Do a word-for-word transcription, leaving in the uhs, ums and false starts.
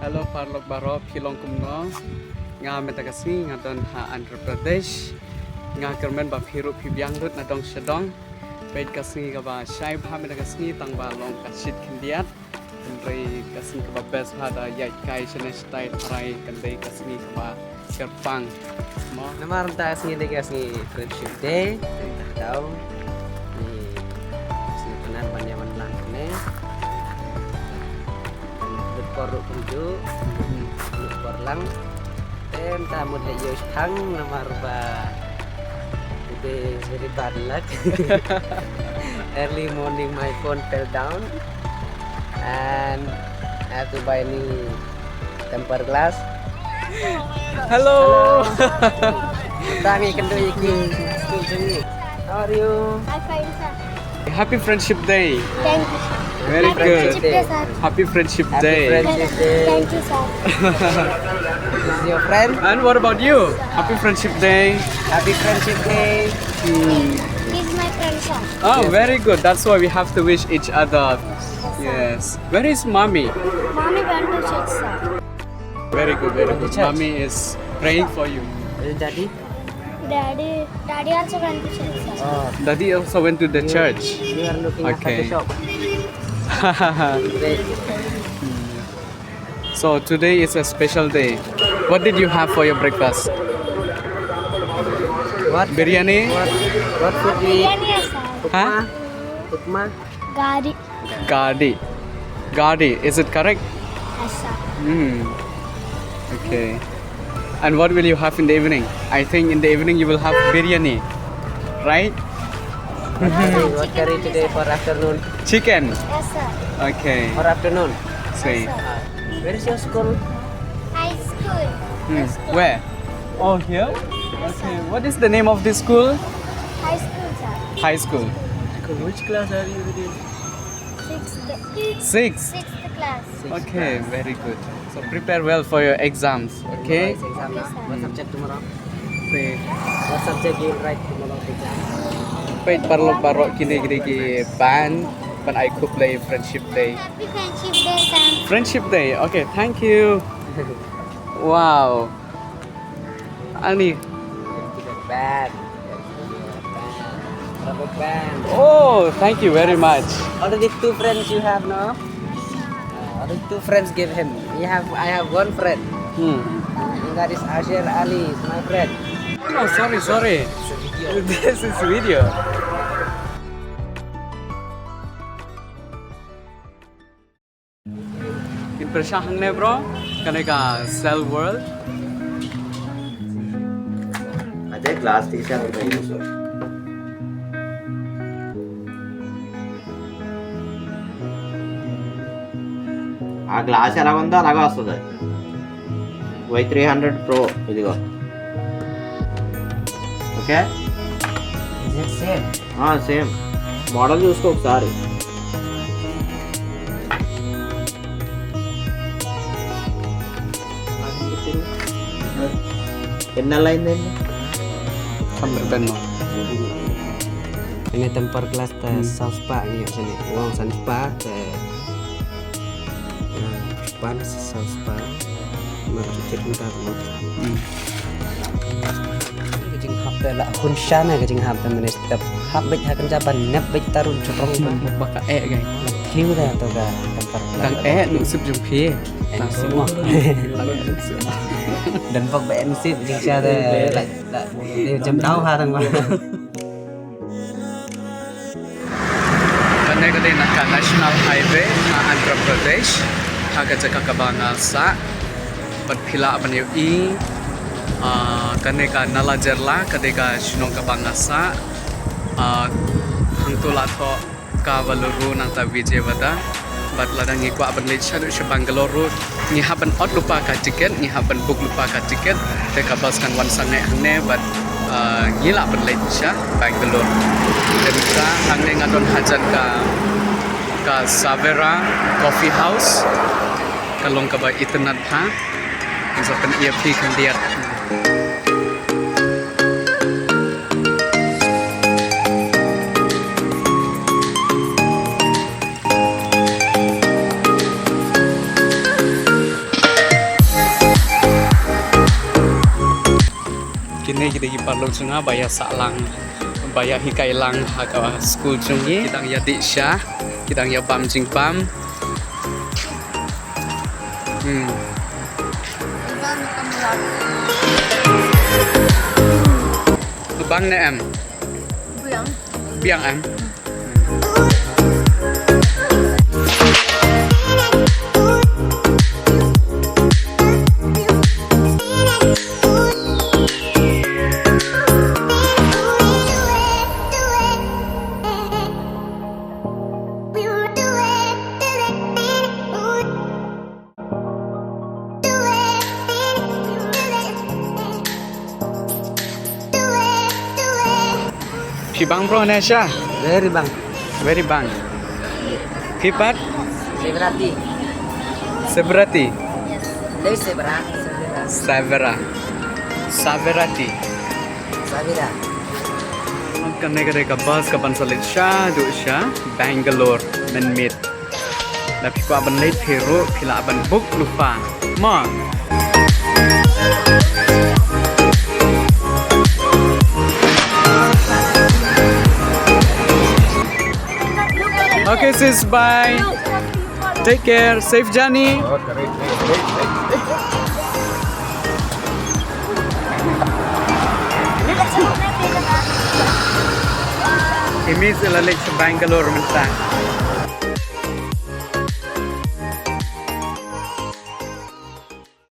Hello paralok baroh, phi long kumno? Nga mynta ka sngi nga don ha Andhra Pradesh. Nga kyrmen ba phi ruh phi biang lut na dong sha dong. Peit ka sngi kaba shai bha mynta ka sngi tang ba long ka shit khyndiat. Hynrei ka sngi kaba best bha da ïaid kai shane shatai tharai kan dei ka sngi kaba kyrpang. Mo? Namar mynta ka sngi dei ka sngi Friendship Day. Mynta ka daw. Ni sngi Pynat ban ïa wan lang kane. Lut por ruh kumjuh. Lut por lang. Te mynta mut leh ïoh shipang namar ba today is very bad luck. Early morning my phone fell down and I have to buy new tempered glass. Hello. Tang i kynduh i ki. How are you? I'm fine, sir. Happy Friendship Day. Thank you, sir. Very Happy good. Friendship Day, sir. Happy Friendship Happy Day. Friendship Day. Thank you, sir. This is your friend? And what about you? Happy Friendship Day. Happy Friendship Day. Hmm. He's my friend, sir. Oh, Yes. very good. That's why we have to wish each other. Yes. Where is mommy? Mommy went to church, sir. Very good, very Went to good. church. Mommy is praying for you. Where is daddy? Daddy, daddy also went to church, sir. Oh, Daddy also went to the you, church. You are looking after Okay. the shop. Great. So today is a special day. What did you have for your breakfast? What? Biryani? What, what food we eat? Biryani, sir. Huh? Upma? Upma? Gari. Gari. Gari, is it correct? Yes, sir. Hmm. Okay. And what will you have in the evening? I think in the evening you will have biryani, right? What curry, what curry today for afternoon? Chicken. Yes, sir. Okay. For afternoon? Sweet. Yes, sir. Where is your school? High school. Hmm. Where? Oh, here? Yes, sir. Okay. What is the name of this school? High school, sir. High school. Which class are you reading? Sixth. Six? Sixth class. Sixth Okay, class. very good. So prepare well for your exams, okay? Tomorrow is exam, Okay, no? sir. What Hmm. subject tomorrow? Wait. What subject you will write tomorrow exam? Peit paralok baroh kine kine ki band ban ai khublei Friendship Day. Happy Friendship Day, sir. Friendship Day. Okay, thank you. Wow. Ani. Band. Rubber band. Oh, thank you very much. Already two friends you have, no? Uh, already two friends give him. You have, I have one friend. Hmm. And that is Asher Ali, is my friend. No, sorry, sorry. This is video. Kin pyrshah hangne, bro. Kane ka Cell World. Ajay, glass teacher. ఆ గ్లాస్ ఎలాగుందో అలాగే వస్తుంది. వై త్రీ హండ్రెడ్ ప్రో ఇదిగో. ఓకే. Is it same? సేమ్ మోడల్ చూసుకో ఒకసారి. ఎన్ని నెలలు అయిందండి? Sampai beno. Ini tempered glass te Hmm. saw spah ngi ïoh shane. Wang san spah te, eh, pan saw spah. Mar kit mynta mo. Hmm. Ka jinghap te la khun sha na ka jinghap te mynne step. Hap beit ha kynja ban nep beit taru jrong ba. Ba ka eh gai. Kiu da to ka tempered glass. Dang eh nu sip jong phi. Eh, sip mo. Dan pok ba eh sip jing sha te la, la, jam dau ha tang ba. Kane ka dei na ka National Highway ha Andhra Pradesh, ha ka jaka kaba nga sah. Bad phi lah ban ïohi, ah, kane ka Nala Jerla, ka dei ka shnong kaba nga sah. Ah, hangto la thoh ka Valuru nangta Vijayawada. Bad lada ngi kwah ban leit shaduh sha Bangalore ruh, ngi hap ban ot lypa ka tiket, ngi hap ban book lypa ka tiket, te ka bus kan wan sangeh hangne, bad, ah, ngi lah ban leit sha Bangalore. Te mynta hangne nga don hajan ka, ka Savera Coffee House, ka long kaba itynnad bha, ngi sa pynïap hi khyndiat. Ngi ki dei ki paralok jong nga ba ïa sah lang, ba ïa hikai lang ha ka skul jong ngi. Ki dang ïa dih sha, ki dang ïa bam jingbam. Hmm. Bang ne em? Biang. Biang em? Phi bang bro ne sha? Very bang. Very bang. Phi pat? Severati. Severati. Dei Severa. Severa. Severa. Saverati. Savera. Kane ka dei ka bus ka ban sa leit shaduh sha Bangalore mynmiet. Lada phi kwah ban leit phi ruh phi lah ban book lypa. Mo. Okay sis, bye. Take care, safe journey. Imi sa la leit sha Bangalore mynta.